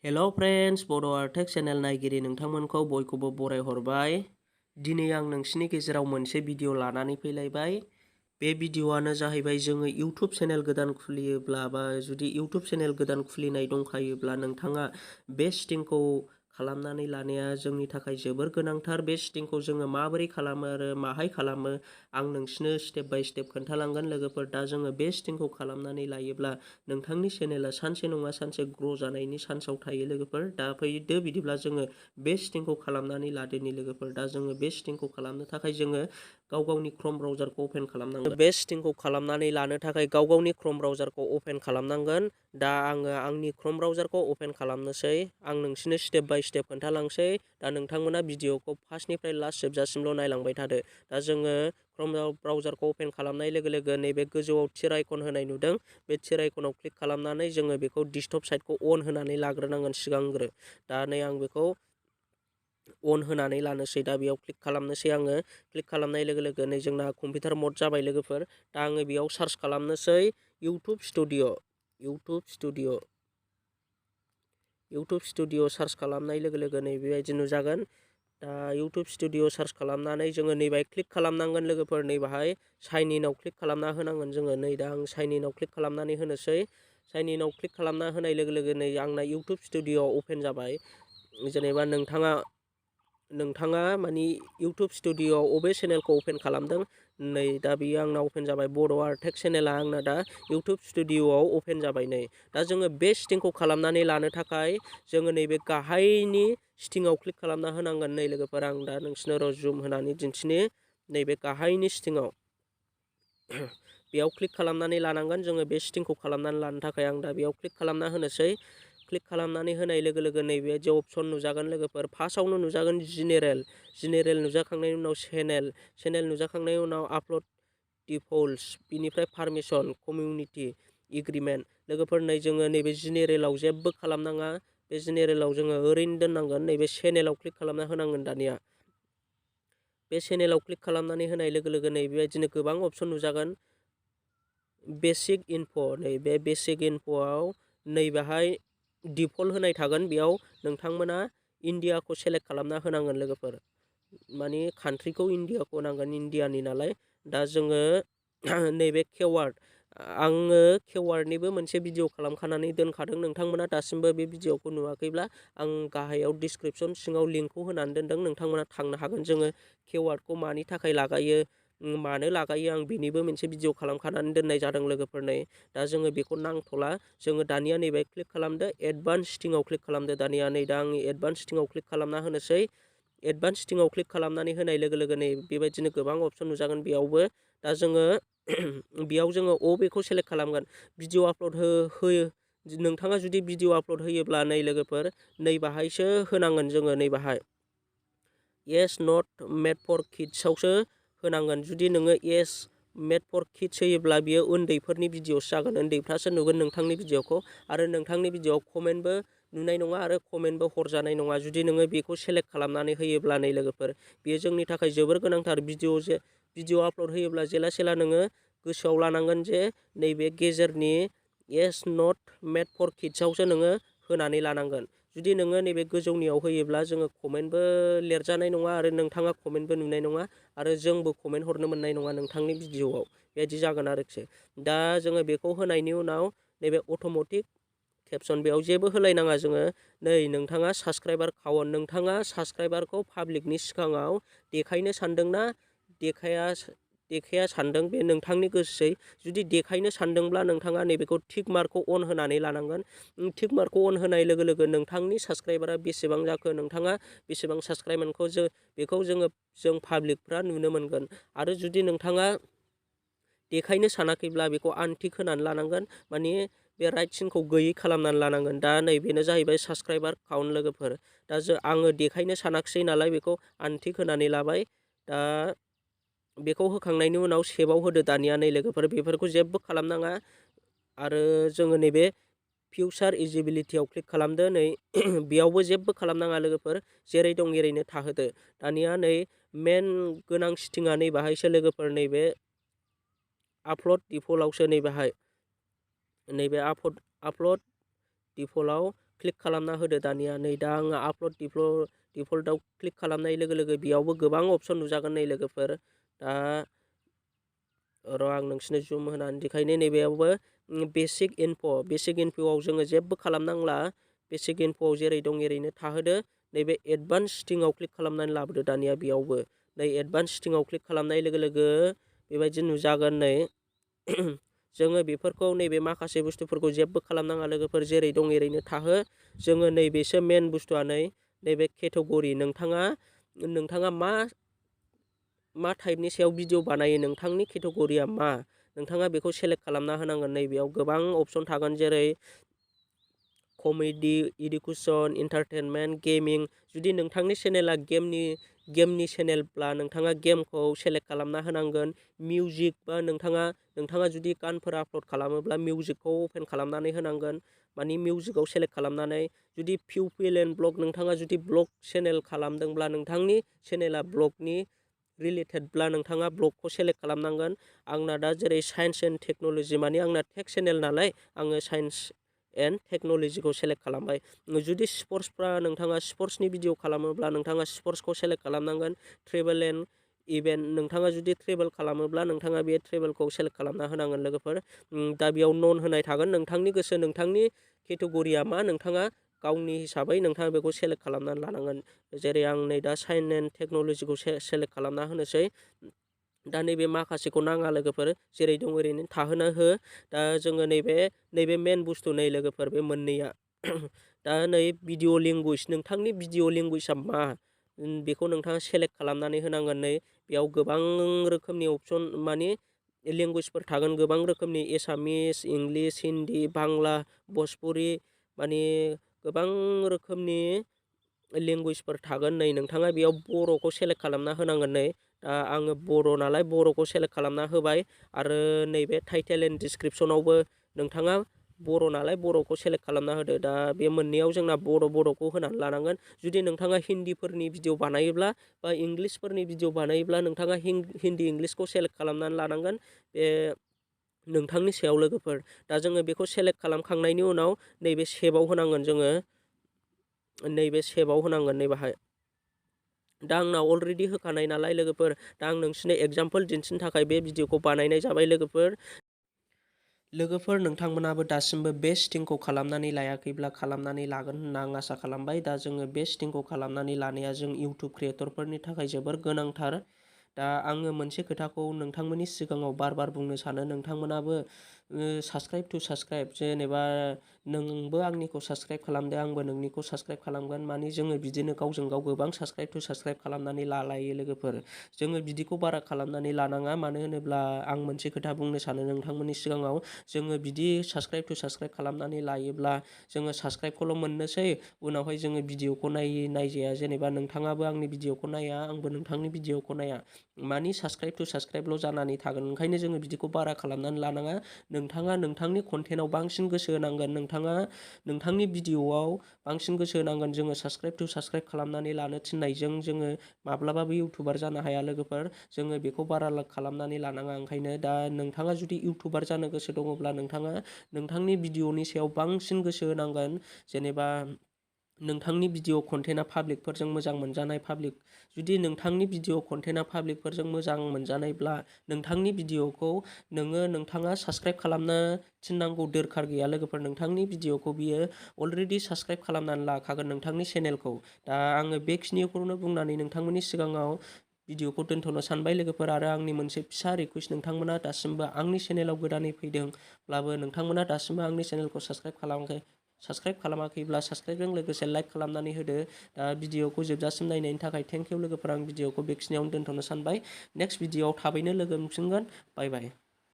Hello friends, बड' tech channel नायगिरि नोंथांमोनखौ बयखौबो बरायहरबाय। दिनै आं नोंसिनि गेजेराव मोनसे भिडिअ लानानै फैलायबाय। बे भिडिअआनो जाहैबाय जोङो इउट्यूब चैनल गोदान खुलियोब्ला बा जुदि इउट्यूब चैनल गोदान खुलिनाय दंखायोब्ला नोंथाङा बे सेटिंखौ खालामनानै लानाया जोंनि थाखाय जोबोर गोनांथार। बे सेटिंखौ जोङो माबोरै खालामो आरो माहाय खालामो आं नोंसिनो स्टेप बाय स्टेप खोन्थालांगोन लोगोफोर। दा जोङो बे सेटिंखौ खालामनानै लायोब्ला नोंथांनि चेनेला सानसे नङा सानसे ग्र' जानायनि चान्सआव थायो लोगोफोर। दा फैदो बिदिब्ला जोङो बे सेटिंखौ खालामनानै लादोनि लोगोफोर। दा जोङो बे सेटिंखौ खालामनो थाखाय जोङो गावनि क्रोम ब्राउजारखौ अपेन खालामनांगोन। बे सेटिंखौ खालामनानै लानो थाखाय गावनि क्रोम ब्राउजारखौ अपेन खालामनांगोन। दा आङो आंनि क्रोम ब्राउजारखौ अपेन खालामनोसै। आं नोंसिनो स्टेप बाय स्टेप खोन्थालांसै। दा नोंथांमोना भिडिअखौ फार्स्टनिफ्राय लास्ट जोबजासिमल' नायलांबाय थादो। दा जोङो क्रोम ब्राउजारखौ अपेन खालामनाय लोगो लोगो नैबे गोजौआव थिर आइकन होनाय नुदों। बे थिर आइकनाव क्लिक खालामनानै जोङो बेखौ डेस्कटप साइटखौ अन होनानै लाग्रोनांगोन सिगांग्रो। दा नै आं बेखौ अन होनानै लानोसै। दा बेयाव क्लिक खालामनोसै आङो। क्लिक खालामनाय लोगो लोगो नै जोंना कम्पिउटार मड जाबाय लोगोफोर। दा आङो बेयाव सार्च खालामनोसै इउट्यूब स्टुडिअ सार्च खालामनाय लोगो लोगो नै बेबायदि नुजागोन। दा इउट्यूब स्टुडिअ सार्च खालामनानै जोङो नैबाय क्लिक खालामनांगोन लोगोफोर। नैबाहाय साइन इनआव क्लिक खालामना होनांगोन जोङो। नै दा आं साइन इनआव क्लिक खालामनानै होनोसै। साइन इनआव क्लिक खालामना होनाय लोगो लोगो नै आंना इउट्यूब स्टुडिअ अपेन जाबाय। जेनेबा नोंथाङा मानि इउट्यूब स्टुडिअआव अबे चेनेलखौ अपेन खालामदों। नै दा बेयो आंना अपेन जाबाय। बड' टेक चेनेला आंना दा इउट्यूब स्टुडिअआव अपेन जाबाय। नै दा जोङो बे सेटिंखौ खालामनानै लानो थाखाय जोङो नैबे गाहायनि सेटिंआव क्लिक खालामना होनांगोन। नै लोगोफोर आं दा नोंसिनो जुम होनानै दिन्थिनि। नैबे गाहायनि सेटिंआव बेयाव क्लिक खालामनानै लानांगोन जोङो बे सेटिंखौ खालामनानै लानो थाखाय। आं दा बेयाव क्लिक खालामना होनोसै। क्लिक खालामनानै होनाय लोगो लोगो नैबे जे अपसन नुजागोन लोगोफोर। फार्स्टआवनो नुजागोन जेनेरेल नुजाखांनायनि उनाव चेनेल नुजाखांनायनि उनाव आपल'ड डिफल्ट्स, बिनिफ्राय पारमिसन, कमिउनिटि एग्रिमेन्ट लोगोफोर। नै जोङो नैबे जेनेरेलाव जेबो खालामनाङा। बे जेनेरेलाव जोङो ओरैनो दोननांगोन। नैबे चेनेलाव क्लिक खालामना होनांगोन दानिया। बे चेनेलाव क्लिक खालामनानै होनाय लोगो लोगो नै बेबायदिनो गोबां अपसन नुजागोन। बेसिक इनफ' नै बे बेसिक इनफ'आव नैबेहाय डिफल्ट होनाय थागोन। बेयाव नोंथांमोना इन्डियाखौ सेलेक्ट खालामना होनांगोन लोगोफोर। मानि कान्ट्रिखौ इन्डियाखौ नांगोन, इन्डियानि नालाय। दा जोङो नैबे केवार्ड, आङो केवार्डनिबो मोनसे भिडिअ खालामखानानै दोनखादों। नोंथांमोना दासिमबो बे भिडिअखौ नुवाखैब्ला आं गाहायाव डिसक्रिपसन सिङाव लिंकखौ होनानै दोनदों, नोंथांमोना थांनो हागोन। जोङो केवार्डखौ मानि थाखाय लागायो, मानो लागायो, आं बेनिबो मोनसे भिडिअ खालामखानानै दोननाय जादों लोगोफोर। नै दा जोङो बेखौ नांथ'ला। जोङो दानिया नैबे क्लिक खालामदो एडभान्स सेटिंआव क्लिक खालामदो दानिया। नै दा आंनि एडभान्स सेटिंआव क्लिक खालामना होनोसै। एडभान्स सेटिंआव क्लिक खालामनानै होनाय लोगो लोगो नै बेबायदिनो गोबां अपसन नुजागोन बेयावबो। दा जोङो बेयाव जोङो अबेखौ सेलेक्ट खालामगोन। भिडिअ आपल'ड होयो नोंथाङा जुदि भिडिअ आपल'ड होयोब्ला नै लोगोफोर नैबाहायसो होनांगोन जोङो। नैबाहाय येस नट मेड फर किड्सआवसो होनांगोन। जुदि नोङो येस मेड फर किड्स होयोब्ला बियो उन्दैफोरनि भिडिअसो जागोन। उन्दैफ्रासो नुगोन नोंथांनि भिडिअखौ। आरो नोंथांनि भिडिअआव कमेन्टबो नुनाय नङा आरो कमेन्टबो हरजानाय नङा। जुदि नोङो बेखौ सेलेक्ट खालामनानै होयोब्ला नै लोगोफोर बेयो जोंनि थाखाय जोबोर गोनांथार। भिडिअ आपल'ड होयोब्ला जेला सेला नोङो गोसोआव लानांगोन जे नैबे गेजेरनि येस नट मेड फर किड्सआवसो नोङो होनानै लानांगोन। जुदि नोङो नैबे गोजौनियाव होयोब्ला जोङो कमेन्टबो लिरजानाय नङा आरो नोंथाङा कमेन्टबो नुनाय नङा आरो जोंबो कमेन्ट हरनो मोननाय नङा नोंथांनि भिडिअआव। बेबायदि जागोन आरोखि। दा जोङो बेखौ होनायनि उनाव नैबे अट'मेटिक केपसन बेयाव जेबो होलायनाङा जोङो। नै नोंथाङा साबस्क्राइबार काउन्ट, नोंथाङा साबस्क्राइबारखौ पाब्लिकनि सिगाङाव देखायनो सानदोंना देखाया सानदों बे नोंथांनि गोसोसै। जुदि देखायनो सानदोंब्ला नोंथाङा नैबेखौ टिक मार्कखौ अन होनानै लानांगोन। टिक मार्कखौ अन होनाय लोगो लोगो नोंथांनि साबस्क्राइबारा बेसेबां जाखो, नोंथाङा बेसेबां साबस्क्राइबारखौ बेखौ जों पाब्लिकफ्रा नुनो मोनगोन। आरो जुदि नोंथाङा देखायनो सानाखैब्ला बेखौ आनटिक होनानै लानांगोन, मानि बे राइट सिनखौ गैयै खालामनानै लानांगोन। दा नै बेनो जाहैबाय साबस्क्राइबार काउन्ट लोगोफोर। दा आङो देखायनो सानाखिसै नालाय बेखौ आनटिक होनानै लाबाय। दा बेखौ होखांनायनि उनाव सेभआव होदो दानिया। नै लोगोफोर बेफोरखौ जेबो खालामनाङा। आरो जोङो नैबे फिउचार इजिबिलिटियाव क्लिक खालामदो। नै बेयावबो जेबो खालामनाङा लोगोफोर, जेरै दं एरैनो थाहोदो। दानिया नै मेन गोनां सेटिंआ नैबाहायसो लोगोफोर, नैबे आपल'ड डिफल्टआवसो। नैबे आपल'ड डिफल्टआव क्लिक खालामना होदो दानिया नै दा आङो आपल'ड डिफल्टआव क्लिक खालामनाय लोगो लोगो बेयावबो गोबां अपसन नुजागोन नै लोगोफोर दा र' आं नोंसिनो जुम होनानै देखायनो नैबेयावबो बेसिक इनफ'आव जोङो जेबो खालामनांला बेसिक इनफ'आव जेरै दं एरैनो थाहोदो नैबे एडभान्स सेटिंआव क्लिक खालामनानै लाबोदो दानिया बेयावबो नै एडभान्स सेटिंआव क्लिक खालामनाय लोगो लोगो बेबायदि नुजागोन नै जोङो बेफोरखौ नैबे माखासे बुस्थुफोरखौ जेबो खालामनाङा लोगोफोर जेरै दं एरैनो थाहो जोङो नैबेसो मेन बुस्थुआ नैबे केटेगरि नोंथाङा मा टाइपनि सायाव भिडिअ बानायो नोंथांनि केटेगरिया मा नोंथाङा बेखौ सेलेक्ट खालामना होनांगोन नैबेयाव गोबां अपसन थागोन जेरै कमेडि इडुकेसन इन्टारटेनमेन्ट गेमिं जुदि नोंथांनि चेनेला गेमनि चेनेलब्ला नोंथाङा गेमखौ सेलेक्ट खालामना होनांगोन मिउजिक बा नोंथाङा जुदि गानफोर आपल'ड खालामोब्ला मिउजिकखौ अपेन खालामनानै होनांगोन मानि मिउजिकआव सेलेक्ट खालामनानै जुदि पिउपिल एन्ड ब्लग नोंथाङा जुदि ब्लग चेनेल खालामदोंब्ला नोंथांनि चेनेला ब्लगनि रिलेटेडब्ला नोंथाङा ब्लगखौ सेलेक्ट खालामनांगोन आंना दा जेरै साइन्स एन्ड टेक्न'लजि माने आंना टेक चेनेल नालाय आङो साइन्स एन्ड टेक्न'लजिखौ सेलेक्ट खालामबाय जुदि नोंथाङा स्पर्ट्सनि भिडिअ खालामोब्ला नोंथाङा स्पर्ट्सखौ सेलेक्ट खालामनांगोन ट्रेभेल एन्ड इभेन्ट नोंथाङा जुदि ट्रेभेल खालामोब्ला नोंथाङा बे ट्रेभेलखौ सेलेक्ट खालामना होनांगोन लोगोफोर दा बेयाव नन होनाय थागोन नोंथांनि गोसो नोंथांनि केटेगरिया मा नोंथाङा गावनि हिसाबै नोंथाङा बेखौ सेलेक्ट खालामनानै लानांगोन जेरै आं नै दा साइन्स एन्ड टेक्न'लजिखौ सेलेक्ट खालामना होनोसै दा नैबे माखासेखौ नाङा लोगोफोर जेरै दं ओरैनो थाहोना हो दा जोङो नैबे मेन बुस्थु नै लोगोफोर बे मोननैया दा नै भिडिअ लेंगुवेज नोंथांनि भिडिअ लेंगुवेजआ मा बेखौ नोंथाङा सेलेक्ट खालामनानै होनांगोन नै बेयाव गोबां रोखोमनि अपसन माने लेंगुवेजफोर थागोन गोबां रोखोमनि एसामिस इंलिस हिन्दी बांला भजपुरि माने गोबां रोखोमनि लेंगुवेजफोर थागोन नै नोंथाङा बेयाव बर'खौ सेलेक्ट खालामना होनांगोन नै दा आङो बर' नालाय बर'खौ सेलेक्ट खालामना होबाय आरो नैबे टाइटेल एन्ड डिसक्रिपसनावबो नोंथाङा बर' नालाय बर'खौ सेलेक्ट खालामना होदो दा बे मोननैयाव जोंना बर'खौ होनानै लानांगोन जुदि नोंथाङा हिन्दीफोरनि भिडिअ बानायोब्ला बा इंलिसफोरनि भिडिअ बानायोब्ला नोंथाङा हिन्दी इंलिसखौ सेलेक्ट खालामनानै लानांगोन बे नोंथांनि सायाव लोगोफोर दा जोङो बेखौ सेलेक्ट खालामखांनायनि उनाव नैबे सेभआव होनांगोन जोङो नैबे सेभआव होनांगोन नैबाहाय दा आंना अलरेडि होखानाय नालाय लोगोफोर दा आं नोंसिनो एग्जाम्पल दिन्थिनो थाखाय बे भिडिअखौ बानायनाय जाबाय लोगोफोर नोंथांमोनाबो दासिमबो बे सेटिंखौ खालामनानै लायाखैब्ला खालामनानै लागोन होनना आं आसा खालामबाय दा जोङो बे सेटिंखौ खालामनानै लानाया जों इउटुब क्रिएटरफोरनि थाखाय जोबोर गोनांथार दा आङो मोनसे खोथाखौ नोंथांमोननि सिगाङाव बार बुंनो सानो नोंथांमोनाबो साबस्क्राइब टु साबस्क्राइब जेनेबा नोंबो आंनिखौ साबस्क्राइब खालामदो आंबो नोंनिखौ साबस्क्राइब खालामगोन माने जोङो बिदिनो गावजों गाव गोबां साबस्क्राइब टु साबस्क्राइब खालामनानै लालायो लोगोफोर जोङो बिदिखौ बारा खालामनानै लानाङा मानो होनोब्ला आं मोनसे खोथा बुंनो सानो नोंथांमोननि सिगाङाव जोङो बिदि साबस्क्राइब टु साबस्क्राइब खालामनानै लायोब्ला जोङो साबस्क्राइबखौल' मोननोसै उनावहाय जोङो भिडिअखौ नायजाया जेनेबा नोंथाङाबो आंनि भिडिअखौ नाया आंबो नोंथांनि भिडिअखौ नाया मानि साबस्क्राइब टु साबस्क्राइबल' जानानै थागोन ओंखायनो जोङो बिदिखौ बारा खालामनानै लानाङा नोंथाङा नोंथांनि कन्टेन्टआव बांसिन गोसो होनांगोन नोंथाङा नोंथांनि भिडिअआव बांसिन गोसो होनांगोन जोङो साबस्क्राइब टु साबस्क्राइब खालामनानै लानो थिननायजों जोङो माब्लाबाबो इउटुबार जानो हाया लोगोफोर जोङो बेखौ बारा खालामनानै लानाङा ओंखायनो दा नोंथाङा जुदि इउटुबार जानो गोसो दङब्ला नोंथाङा नोंथांनि भिडिअनि सायाव बांसिन गोसो होनांगोन जेनेबा नोंथांनि भिडिअ कन्टेन्टआ पाब्लिकफोरजों मोजां मोनजानाय जुदि नोंथांनि भिडिअ कन्टेन्टआ पाब्लिकफोरजों मोजां मोनजानायब्ला नोंथांनि भिडिअखौ नोंथाङा साबस्क्राइब खालामनो थिननांगौ दोरखार गैया लोगोफोर नोंथांनि भिडिअखौ बियो अलरेडि साबस्क्राइब खालामनानै लाखागोन नोंथांनि चेनेलखौ दा आङो बेखिनिखौनो बुंनानै नोंथांमोननि सिगाङाव भिडिअखौ दोनथ'नो सानबाय लोगोफोर आरो आंनि मोनसे फिसा रिकुवेस्ट नोंथांमोना दासिमबो आंनि चेनेलाव गोदानै फैदोंब्लाबो नोंथांमोना दासिमबो आंनि चेनेलखौ साबस्क्राइब खालामाखैब्ला साबस्क्राइबजों लोगोसे लाइक खालामनानै होदो दा भिडिअखौ जोबजासिम नायनायनि थाखाय थेंक इउ लोगोफोर आं भिडिअखौ बेखिनियावनो दोनथ'नो सानबाय नेक्स्ट भिडिअआव थाबैनो लोगो मोनफिनगोन बाय बाय।